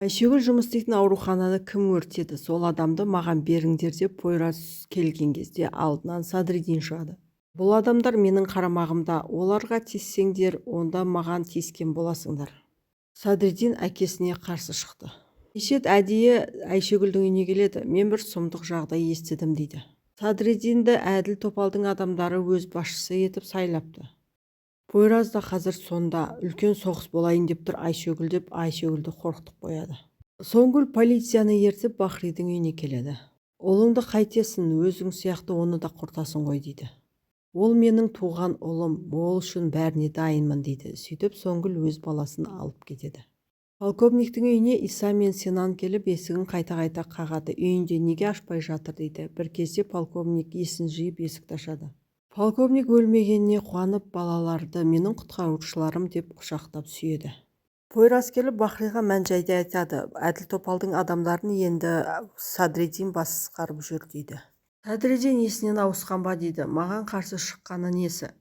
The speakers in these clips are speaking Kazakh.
Айшегүл жұмыс істейтін аурухананы кім өртеді? Сол адамды маған беріңдер деп Пойраз келген кезде алдынан Садриддин шығады. Бұл адамдар менің қарамағымда, оларға тиіссеңдер, онда маған тиіскен боласыңдар. Садриддин әкесіне қарсы шықты. Нешет әдейі Айшегүлдің үйіне келеді. Мен бір сұмдық жағдай естідім, дейді. Садриддинді Әділ Топалдың адамдары өз басшысы етіп сайлапты. Пойраз да қазір сонда, үлкен соғыс болайын деп тұр Айшегүл, деп Айшегүлді қорқытып қояды. Соңгүл полицияны ертіп Бахридің үйіне келеді. Ұлыңды қайтесің, өзің сияқты оны да құртасың ғой, дейді. Ол менің туған ұлым, ол үшін бәріне дайынмын, дейді. Сөйтіп Соңгүл өз баласын алып кетеді. Полковниктің үйіне Иса мен Сенан келіп, есігін қайта-қайта қағады. Үйінде неге ашпай жатыр, дейді. Бір кезде полковник есін жиып, есікті ашады. Полковник өлмегеніне қуанып, балаларды менің құтқарушыларым деп құшақтап сүйеді. Пойраз келіп Бахриға мән-жайды айтады. Әділ Топалдың адамдарын енді Садриддин басқарып жүр, дейді. Садриддин есінен ауысқан ба, дейді. Маған қарсы шыққаны несі?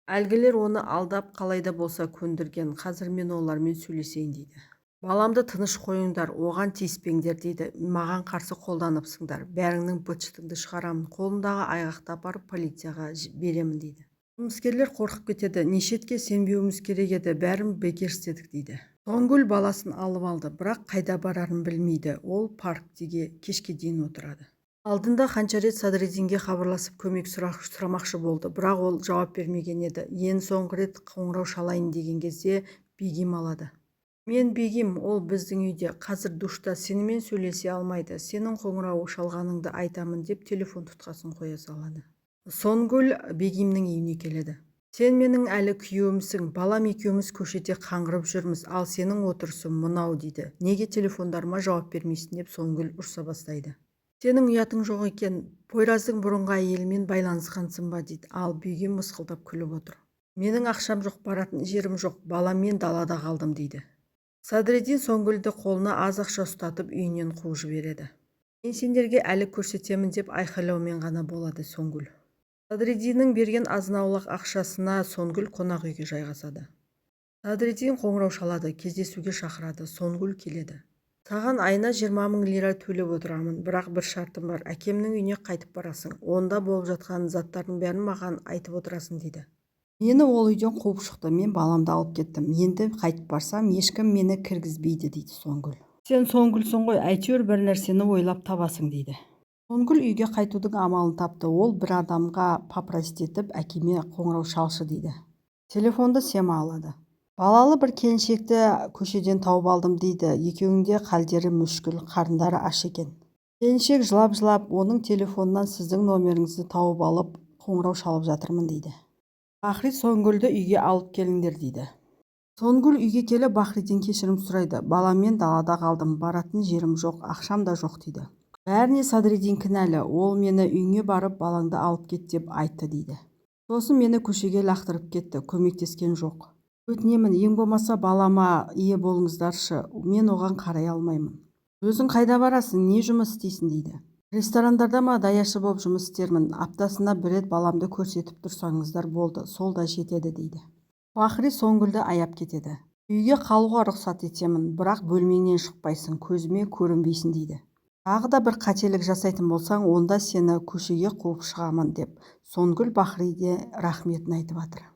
Әлгілер оны алдап қалай да болса көндірген. Қазір мен олармен сөйлесейін, дейді. Баламды тыныш қойыңдар, оған тиіспеңдер, дейді. Маған қарсы қолданыпсыңдар, бәріңнің быт-шытыңды шығарамын, қолымдағы айғақты апарып полицияға беремін, дейді. Қылмыскерлер қорқып кетеді. Нешетке сенбеуіміз керек еді, бәрін бекер істедік, дейді. Соңгүл баласын алып алды, бірақ қайда барарын білмейді. Ол парктеге кешке дейін отырады. Алдында қанша рет Садриддинге хабарласып көмек сұрамақшы болды, бірақ ол жауап бермеген еді. Ең соңғы рет қоңырау шалайын деген кезде Бегим алады. Мен Бегим, ол біздің үйде, қазір душта, сенімен сөйлесе алмайды, сенің қоңырау шалғаныңды айтамын, деп телефон тұтқасын қоя салады. Сонгүл Бегимнің үйіне келеді. Сен менің әлі күйеуімсің, балам екеуміз көшеде қаңғырып жүрміз, ал сенің отырысың мынау, дейді. Неге телефондарыма жауап бермейсің, деп Сонгүл ұрса бастайды. Сенің ұятың жоқ екен, Пойраздың бұрынғы әйелімен байланысқансың ба, дейді. Ал Бегим мысқылдап күліп отыр. Менің ақшам жоқ, баратын жерім жоқ, баламмен далада қалдым, дейді. Садриддин Соңгүлді қолына аз ақша ұстатып, үйінен қуып жібереді. Мен сендерге әлі көрсетемін, деп айқайлаумен ғана болады Соңгүл. Садриддиннің берген азын-аулақ ақшасына Соңгүл қонақ үйге жайғасады. Садриддин қоңырау шалады, кездесуге шақырады. Соңгүл келеді. Саған айына 20 000 лира төлеп отырамын, бірақ бір шартым бар: әкемнің үйіне қайтып барасың, онда болып жатқан заттардың бәрін маған айтып отырасың, дейді. Мені ол үйден қуып шықты, мен баламды алып кеттім, енді қайтып барсам, ешкім мені кіргізбейді, дейді Соңгүл. Сен Соңгүлсің ғой, әйтеуір бір нәрсені ойлап табасың, дейді. Соңгүл үйге қайтудың амалын тапты. Ол бір адамға попросить етіп, әкеме қоңырау шалшы, дейді. Телефонды Сема алады. Балалы бір келіншекті көшеден тауып алдым, дейді. Екеуінің де халдері мүшкіл, қарындары аш екен. Келіншек жылап-жылап, оның телефонынан сіздің номеріңізді тауып алып, қоңырау шалып жатырмын, дейді. Бахри Соңгүлді үйге алып келіңдер, дейді. Соңгүл үйге келіп Бахриден кешірім сұрайды. Баламмен далада қалдым, баратын жерім жоқ, ақшам да жоқ, дейді. Бәріне Садриддин кінәлі, ол мені үйіңе барып балаңды алып кет деп айтты, дейді. Сосын мені көшеге лақтырып кетті, көмектескен жоқ. Өтінемін, ең болмаса балама ие болыңыздаршы, мен оған қарай алмаймын. Өзің қайда барасың, не жұмыс істейсің, дейді. Ресторандарда ма даяшы болып жұмыс істермін, аптасына бір рет баламды көрсетіп тұрсаңыздар болды, сол да жетеді, дейді. Бахри Соңгүлді аяп кетеді. Үйге қалуға рұқсат етемін, бірақ бөлмеңнен шықпайсың, көзіме көрінбейсің, дейді. Тағы да бір қателік жасайтын болсаң, онда сені көшеге қуып шығамын, деп Соңгүл Бахриге рахметін айтып жатыр.